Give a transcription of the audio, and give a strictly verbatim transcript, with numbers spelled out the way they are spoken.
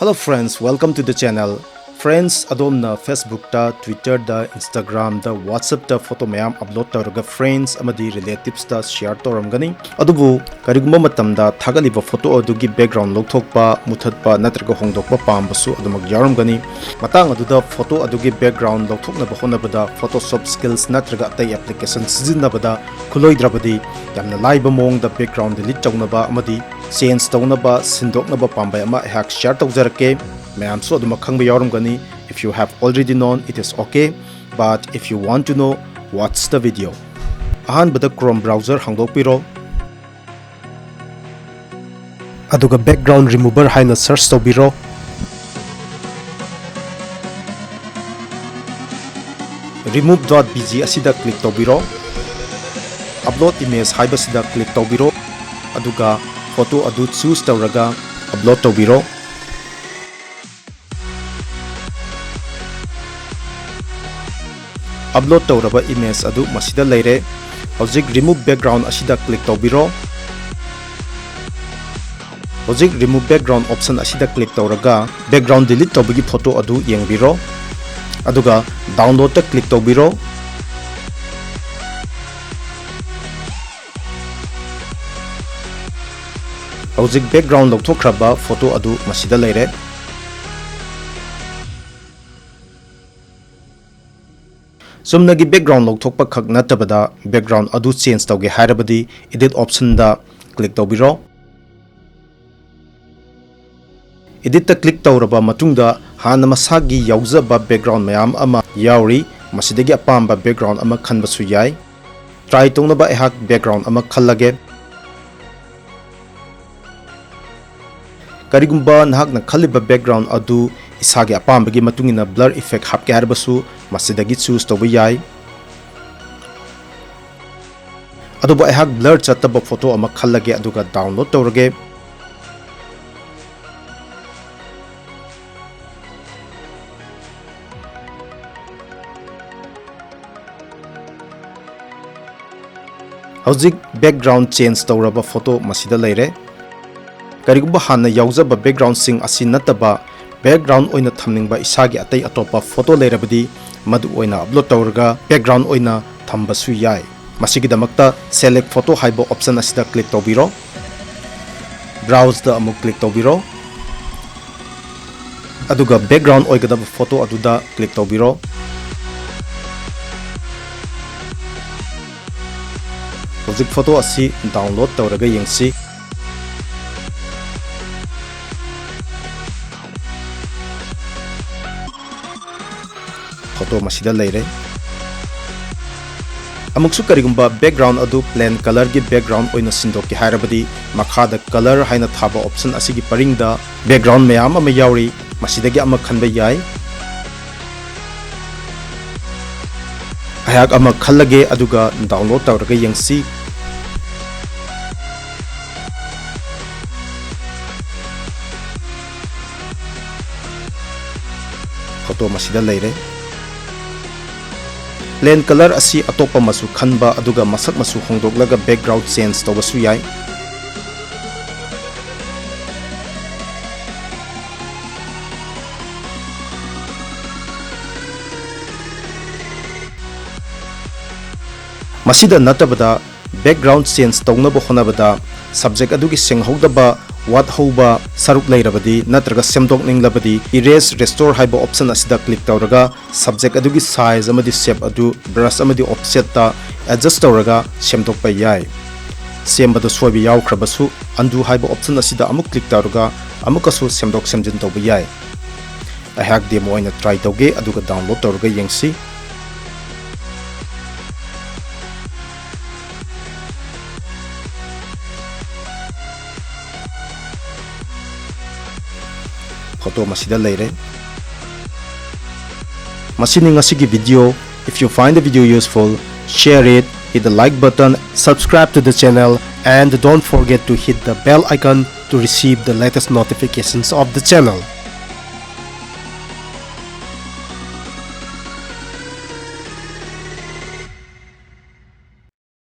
Hello friends, welcome to the channel. Friends, ꯑꯗꯣꯝꯅ Facebook-ꯇ, Twitter-ꯗ, Instagram-ꯗ, WhatsApp-ꯇ photo ꯃꯌꯥꯝ upload ꯇꯧꯔꯒ friends ꯑꯃꯗꯤ relatives-ꯇ share ꯇꯧꯔꯝꯒꯅꯤ꯫ ꯑꯗꯨꯕꯨ ꯀꯔꯤꯒꯨꯝꯕ ꯃꯇꯝꯗ ꯊꯥꯒꯠꯂꯤꯕ photo ꯑꯗꯨꯒꯤ background ꯂꯧꯊꯣꯛꯄ, ꯃꯨꯊꯠꯄ ꯅꯠꯇ꯭ꯔꯒ ꯍꯣꯡꯗꯣꯛꯄ ꯄꯥꯝꯕꯁꯨ ꯑꯗꯨꯃꯛ ꯌꯥꯎꯔꯝꯒꯅꯤ꯫ ꯃꯇꯥꯡ ꯑꯗꯨꯗ photo ꯑꯗꯨꯒꯤ background ꯂꯧꯊꯣꯛꯅꯕ ꯍꯣꯠꯅꯕꯗ Photoshop skills ꯅꯠꯇ꯭ꯔꯒ ꯑꯇꯩ application ꯁꯤꯖꯤꯟꯅꯕꯗ ꯈꯨꯠꯂꯣꯏꯗ꯭ꯔꯕꯗꯤ ꯌꯥꯝꯅ ꯂꯥꯏꯕ ꯃꯑꯣꯡꯗ background delete ꯇꯧꯅꯕ ꯑꯃꯗꯤ change ꯇꯧꯅꯕ, ꯁꯤꯟꯗꯣꯛꯅꯕ ꯄꯥꯝꯕꯩ ꯑꯃ ꯑꯩꯍꯥꯛ share ꯇꯧꯖꯔꯛꯀꯦ꯫ ꯃꯌꯥꯝꯁꯨ ꯑꯗꯨꯃꯛ ꯈꯪꯕ ꯌꯥꯎꯔꯝꯒꯅꯤ꯫ If you have already known, it is okay, but if you want to know, watch the video. ꯑꯍꯥꯟꯕꯗ Chrome browser ꯍꯥꯡꯗꯣꯛꯄꯤꯔꯣ꯫ ꯑꯗꯨꯒ background remover ꯍꯥꯏꯅ search ꯇꯧꯕꯤꯔꯣ꯫ Remove dot B G ꯑꯁꯤꯗ click ꯇꯧꯕꯤꯔꯣ꯫ Upload image ꯍꯥꯏꯕꯁꯤꯗ click ꯇꯧꯕꯤꯔꯣ꯫ ꯑꯗꯨꯒ photo ꯑꯗꯨ choose ꯇꯧꯔꯒ upload ꯇꯧꯕꯤꯔꯣ꯫ Upload ꯇꯧꯔꯕ image ꯑꯗꯨ ꯃꯁꯤꯗ ꯂꯩꯔꯦ꯫ ꯍꯧꯖꯤꯛ remove background ꯑꯁꯤꯗ click ꯇꯧꯕꯤꯔꯣ꯫ ꯍꯧꯖꯤꯛ remove background option ꯑꯁꯤꯗ click ꯇꯧꯔꯒ background delete ꯇꯧꯕꯒꯤ photo ꯑꯗꯨ ꯌꯦꯡꯕꯤꯔꯣ꯫ ꯑꯗꯨꯒ download-ꯇ click ꯇꯧꯕꯤꯔꯣ꯫ ꯍꯧꯖꯤꯛ background ꯂꯧꯊꯣꯛꯈ꯭ꯔꯕ photo ꯑꯗꯨ ꯃꯁꯤꯗ ꯂꯩꯔꯦ꯫ ꯆꯨꯝꯅꯒꯤ background ꯂꯧꯊꯣꯛꯄ ꯈꯛ ꯅꯠꯇꯕꯗ, background ꯑꯗꯨ change ꯇꯧꯒꯦ ꯍꯥꯏꯔꯕꯗꯤ Edit option-ꯗ click ꯇꯧꯕꯤꯔꯣ꯫ Edit-ꯇ click ꯇꯧꯔꯕ ꯃꯇꯨꯡꯗ, ꯍꯥꯟꯅ ꯃꯁꯥꯒꯤ ꯌꯥꯎꯖꯕ background ꯃꯌꯥꯝ ꯑꯃ ꯌꯥꯎꯔꯤ, ꯃꯁꯤꯗꯒꯤ ꯑꯄꯥꯝꯕ background ꯑꯃ ꯈꯟꯕꯁꯨ ꯌꯥꯏ꯫ Try ꯇꯧꯅꯕ ꯑꯩꯍꯥꯛ background ꯑꯃ ꯈꯜꯂꯒꯦ꯫ ꯀꯔꯤꯒꯨꯝꯕ ꯅꯍꯥꯛꯅ ꯈꯜꯂꯤꯕ background ꯑꯗꯨ ꯏꯁꯥꯒꯤ ꯑꯄꯥꯝꯕꯒꯤ ꯃꯇꯨꯡ ꯏꯟꯅ blur effect ꯍꯥꯞꯀꯦ ꯍꯥꯏꯔꯕꯁꯨ, ꯃꯁꯤꯗꯒꯤ choose ꯇꯧꯕ ꯌꯥꯏ꯫ ꯑꯗꯨꯕꯨ ꯑꯩꯍꯥꯛ blur ꯆꯠꯇꯕ photo ꯑꯃ ꯈꯜꯂꯒꯦ, ꯑꯗꯨꯒ download ꯇꯧꯔꯒꯦ꯫ ꯍꯧꯖꯤꯛ background change ꯇꯧꯔꯕ photo ꯃꯁꯤꯗ ꯂꯩꯔꯦ꯫ ꯀꯔꯤꯒꯨꯝꯕ ꯍꯥꯟꯅ ꯌꯥꯎꯖꯕ backgroundꯁꯤꯡ ꯑꯁꯤ ꯅꯠꯇꯕ background ꯑꯣꯏꯅ ꯊꯝꯅꯤꯡꯕ ꯏꯁꯥꯒꯤ ꯑꯇꯩ ꯑꯇꯣꯞꯄ photo ꯂꯩꯔꯕꯗꯤ ꯃꯗꯨ ꯑꯣꯏꯅ upload ꯇꯧꯔꯒ background ꯑꯣꯏꯅ ꯊꯝꯕꯁꯨ ꯌꯥꯏ꯫ ꯃꯁꯤꯒꯤꯗꯃꯛꯇ select photo ꯍꯥꯏꯕ option ꯑꯁꯤꯗ click ꯇꯧꯕꯤꯔꯣ꯫ Browseꯇ ꯑꯃꯨꯛ click ꯇꯧꯕꯤꯔꯣ꯫ ꯑꯗꯨꯒ background ꯑꯣꯏꯒꯗꯕ photo ꯑꯗꯨꯗ click ꯇꯧꯕꯤꯔꯣ꯫ ꯍꯧꯖꯤꯛ photo ꯑꯁꯤ download ꯇꯧꯔꯒ ꯌꯦꯡꯁꯤ꯫ Photo ꯃꯁꯤꯗ ꯂꯩꯔꯦ꯫ ꯑꯃꯨꯛꯁꯨ ꯀꯔꯤꯒꯨꯝꯕ background ꯑꯗꯨ plain colourꯒꯤ background ꯑꯣꯏꯅ ꯁꯤꯟꯗꯣꯛꯀꯦ ꯍꯥꯏꯔꯕꯗꯤ ꯃꯈꯥꯗ colour ꯍꯥꯏꯅ ꯊꯥꯕ option ꯑꯁꯤꯒꯤ ꯄꯔꯤꯡꯗ background ꯃꯌꯥꯝ ꯑꯃ ꯌꯥꯎꯔꯤ, ꯃꯁꯤꯗꯒꯤ ꯑꯃ ꯈꯟꯕ ꯌꯥꯏ꯫ ꯑꯩꯍꯥꯛ ꯑꯃ ꯈꯜꯂꯒꯦ, ꯑꯗꯨꯒ download ꯇꯧꯔꯒ ꯌꯦꯡꯁꯤ꯫ Photo ꯃꯁꯤꯗ ꯂꯩꯔꯦ꯫ Plain colour ꯑꯁꯤ ꯑꯇꯣꯞꯄ ꯃꯆꯨ ꯈꯟꯕ ꯑꯗꯨꯒ ꯃꯁꯛ ꯃꯆꯨ ꯍꯣꯡꯗꯣꯛꯂꯒ background change ꯇꯧꯕꯁꯨ ꯌꯥꯏ꯫ ꯃꯁꯤꯗ ꯅꯠꯇꯕꯗ, background change ꯇꯧꯅꯕ ꯍꯣꯠꯅꯕꯗ subject ꯑꯗꯨꯒꯤ ꯁꯦꯡꯍꯧꯗꯕ, ꯋꯥꯠꯍꯧꯕ ꯁꯔꯨꯛ ꯂꯩꯔꯕꯗꯤ ꯅꯠꯇ꯭ꯔꯒ ꯁꯦꯝꯗꯣꯛꯅꯤꯡꯂꯕꯗꯤ, Erase Restore ꯍꯥꯏꯕ option ꯑꯁꯤꯗ click ꯇꯧꯔꯒ subject ꯑꯗꯨꯒꯤ size ꯑꯃꯗꯤ shape ꯑꯗꯨ brush ꯑꯃꯗꯤ offsetꯇ adjust ꯇꯧꯔꯒ ꯁꯦꯝꯗꯣꯛꯄ ꯌꯥꯏ꯫ ꯁꯦꯝꯕꯗ ꯁꯣꯏꯕ ꯌꯥꯎꯈ꯭ꯔꯕꯁꯨ, Undo ꯍꯥꯏꯕ option ꯑꯁꯤꯗ ꯑꯃꯨꯛ click ꯇꯧꯔꯒ ꯑꯃꯨꯛꯀꯁꯨ ꯁꯦꯝꯗꯣꯛ ꯁꯦꯝꯖꯤꯟ ꯇꯧꯕ ꯌꯥꯏ꯫ ꯑꯩꯍꯥꯛ demo ꯑꯣꯏꯅ try ꯇꯧꯒꯦ, ꯑꯗꯨꯒ download ꯇꯧꯔꯒ ꯌꯦꯡꯁꯤ꯫ Photo ꯃꯁꯤꯗ ꯂꯩꯔꯦ꯫ ꯃꯁꯤꯅꯤ ꯉꯁꯤꯒꯤ video꯫ If you find the video useful, share it, hit the like button, subscribe to the channel, and don't forget to hit the bell icon to receive the latest notifications of the channel.